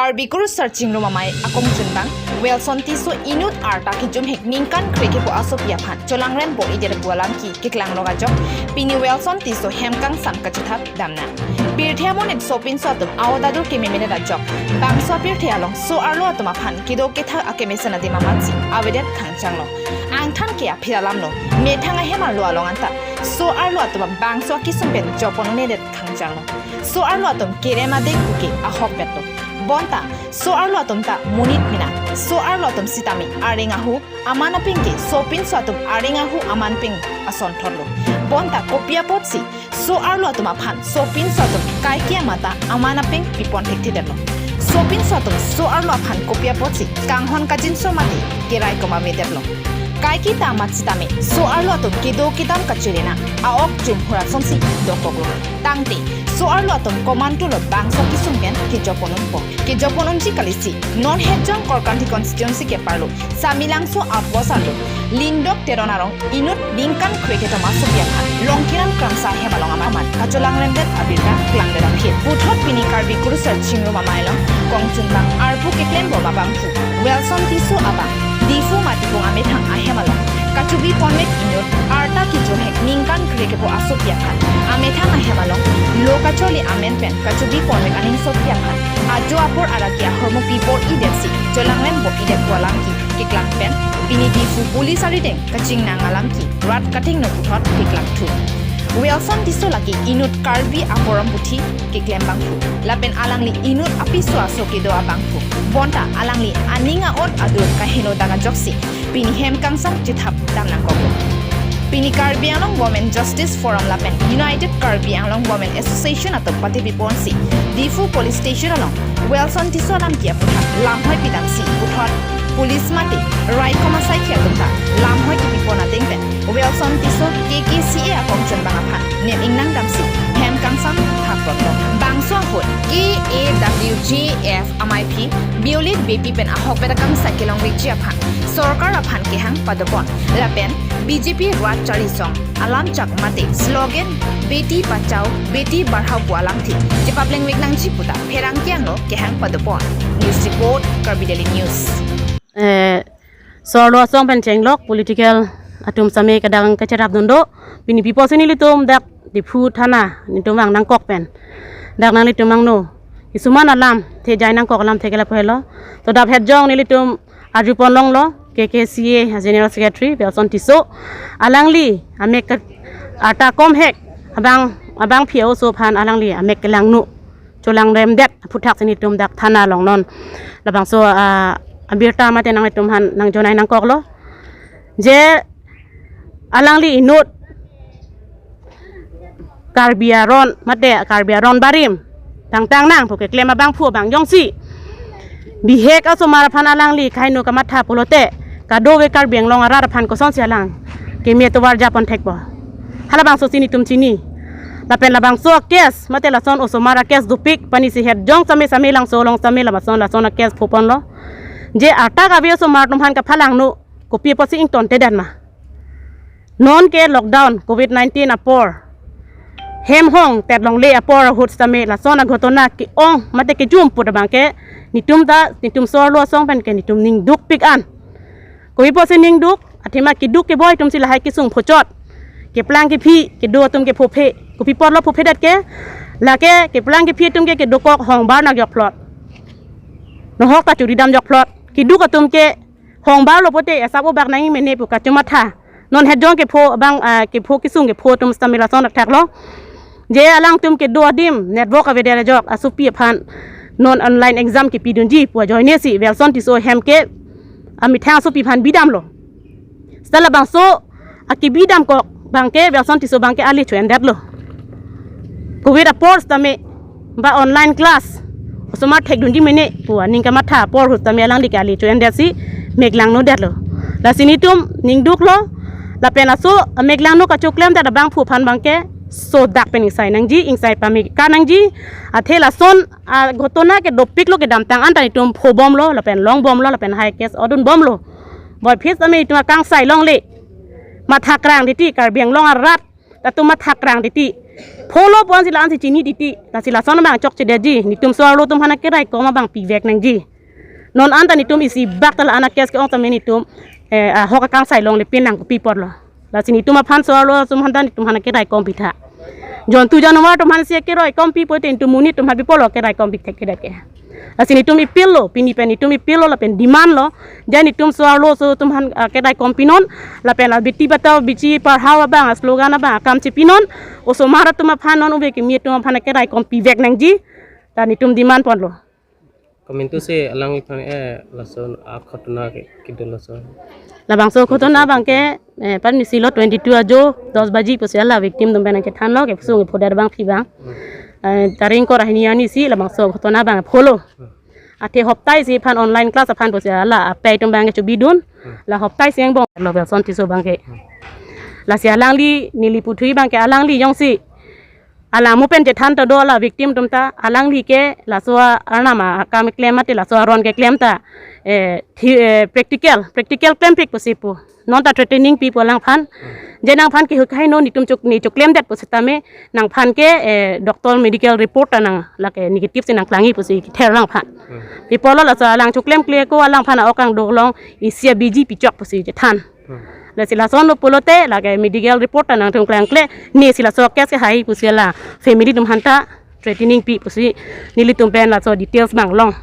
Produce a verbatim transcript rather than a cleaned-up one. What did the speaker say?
Karbi Kurusar Chingrum Amei akongchunbang Welson Tisso inut arta kejumhek ningkan krekep asopi aphan cholangrem bor-idet pu alam ke keklanglo ajok pini Welson Tisso hem kangsam kachethap damnang. Pirthe amonit sopinso atum aodado kememedet ajok bangso apirthe along so-arlo atum aphan kedo kethak akemesen adim amatsi avedet khangchanglo. Angthan ke aphi alamlo, methang ahem arlo along anta so-arlo atum bangso akesung pen jopon un'edet khangchanglo. So-arlo atum kerem adeng puke ahokpetlo. Bonta so-arlo atum ta monit mena. So-arlo atum sitame areng ahu aman apeng ke sopinso atum areng ahu aman peng asonthotlo. Bonta kopi apotsi so-arlo atum aphan sopinso atum kaike amata aman apeng pipon thekthedetlo. Sopinso atum so-arlo aphan kopi apotsi kanghon kajinso mate kerai koma avedetlo. Kaike ta amat sitame so-arlo atum kedo kedam kachirina a-ok jumhur asonsi dokoklo. Tangte so-arlo atum komantulo bangso akesung pen kejopon unpo. Kejopon unji kalisi non Hejong Korkanthi constituency ke-arlo Samelangso apor arlo Lindok Teron arong inut ningkan krekethom asopi aphan Longkiram Kramsa ahem along aman kacholangremdet abirta klangdet aphi. Puthot pini Karbi Kurusar Chingrum Amei along kongchunbang arpu keklem bom abangphu Welson Tisso abang Diphu Matipung amethang ahem along kachubi ponvek inut arta kejumhek ningkan krekep asopi aphan amethang ahem along lo kacholi amen pen kachubi ponvek aning asopi aphan ajo apor arake ahormu pi bor-idetsi cholangrem bor-idet pu alam ke keklang pen pini Diphu police arideng kachingnang alam ke rat kathengno puthot keklangthu. Welson Tisso lake inut Karbi aporom puthi keklem abangphu lapen alangli inut apiso aso kedo abangphu. Bonta alangli aning a-ot adur kaheno dang ajoksi pini hem kangsam chethap damnangkoklo. Pini Karbi Anglong Women Justice Forum lapen United Karbi Anglong Women Association atum patepi ponsi Diphu Police Station along Welson Tisso alam ke aputhak lamhoi pidamsi puthot police mate raikom asaikhi atum ta lamhoi kepipon ateng pen Welson Tisso K K C A akongchunbang aphan nem ingnang damsi hem kangsam thapponlo. Bangso ahut K A W J F amaiphi Biolit Beypi pen ahokpet akangsai kelongvekji aphan sorkar aphan kehang padopon lapen B J P rat charisong alamchak mate slogan Beti Bachao Beti Badhao pu alamthe chepaplengvek nangji puta pherangke angno kehang padopon. News report, Karbi Daily News. Eh, so-arlo asong pen chenglok political atum same kadang kacherapdun do. Pini pi apotsi nelitum dak Diphu thana nelitum vang nangkok pen dak nanglitum angno kisuman alamthe jai nangkok alamthe ke lapu helo. To dak Hejong nelitum arjupon longlo K K C A General Secretary Welson Tisso alangli amek ke arta komhek abang abangphi oso aphan alangli amek kelangno cholangremdet aputhaksi nelitum dak thana along non labangso, ah, abirta mate nanglitum aphan nangjonai nangkoklo. Je alangli inut Karbi aron mate Karbi aron barim tangtang nang pu keklem abangphu abang jongsi bihek asomar aphan alangli kaheno kamatha pulote kadokave Karbi Anglong arat aphan kosonsi alang keme tovar japon thekpo. Halabangso si nelitum chini. Lapen labangso a-case mate lason osomar a-case dopik pu ansi Hejong same Samelangso along same lason lason a-case phoponlo. Je arta kave osomar atum aphan kaphalangno kopi apotsi ingtontedet ma? Non ke lockdown covid nineteen apor hem hongtet longle apor ahut sitame lason aghotona ke-ong mate kejum put abangke nelitum ta nelitum so-arlo asong pen ke nelitum ning dukpik an. Kopi apotsi ning duk? Athema keduk keboi atumsi lahai kesung phochot, keplang kephi kedo atum ke phophe. Kopi apotlo phophedet ke? Lake keplang kephi atum ke kedokok hongbar nang jokphlot. Nohok ta churi dam jokphlot. Keduk atum ke hongbarlo pote asap obak nangji mene pu kachomatha. Non Hejong kepho abang, ah, kepho kesung kepho atum sitame lason thakthaklo. Je alangtum kedo adim network avedet ajok asopi aphan non online exam kepidunji pu ajoinesi Welson Tisso ahem ke amethang asopi aphan bidamlo. Seta labangso akebidamkok abangke Welson Tisso abangke ali cho-endetlo. Covid apor sitame ba online class osomar thekdunji mene pu aning kamatha apor ahut sitame alangli ke ali cho-endetsi meklangnodetlo. Lasi nelitum ning duklo lapen laso ameklangno kachoklemdet abangphu aphan abangke sodak pen ingsai nangji, ingsai pameka nangji. Athe lason aghotona ke dopiklo kedamtang anta nelitum phobomlo lapen longbomlo lapen hai case odunbomlo. Boiphit sitame nelitum akangsai longle. Mathakrang titi Karbi Anglong arat latum mathak rang titi. Pholo pu-an si la-an si chini titi. Lasi lason abang chokchedetji. Netum so-arlo atum aphan akeraikom abang pivek nangji. Non anta netum isi bak ta la-an a-case ke-ong tame netum, eh, ahok akangsai longle pin nang kopi apotlo. Lasi netum aphan so-arlo atum aphan ta netum aphan akeraikom pitha. Jontu januar atum aphan si akeraikom pi pote netum monit atum aphan pi apotlo akeraikom pithek kedak ke. Lasi netum appeal lo, pini pen netum appeal lo lapen demand lo. Jai netum so-arlo aso atum aphan, ah, akeraikom pinon, lapen la beti batao bichi parhao abang, slogan abang, akam chepinon, osomar atum aphan non ove kimi atum aphan akeraikom pivek nangji, ta netum demand ponlo. Komantu si alangliphan, eh, lason aghotona ke kedo lason. Labangso ghotona abang ke, eh, pen isi lo twenty-two ajo dos baji pusi la victim atum pen nangchethanlo ke pusung ke phoder abang phi abang. Hmm. Eh, tarik ingkoi ra hini arni si labangso ghotona abang pholo. Hmm. Athe hoptai si aphan online class aphan pusi la apei atum abang ke chobidun. Hmm. La hoptai si angbong lo Belson Tisso abang ke. Hmm. Lasi alangli neli puthot abang ke alangli jongsi alam pen chethan ta do la victim atum ta, alangli ke laso arnam akam keklem mate laso aron keklem ta, eh, thi-, eh, practical, practical klempik pusi pu. Non ta threatening pi pu alangphan. Jai nangphan ke hukhai no netum chok ne choklemdet pusitame nangphan ke, eh, doctor medical report ta nang lake negative si nangklangji pusi kether alangphan. Hmm. Pi apotlo laso alang choklemkle ako alangphan a-ok angdong along isi a-B G pichok pusi chethan. Hmm. Lasi lason lo pulote lake medical report ta nangtum klangkle, ne si laso case kehai pusi la family atum aphan ta threatening pi pusi nelitum pen laso details abang long.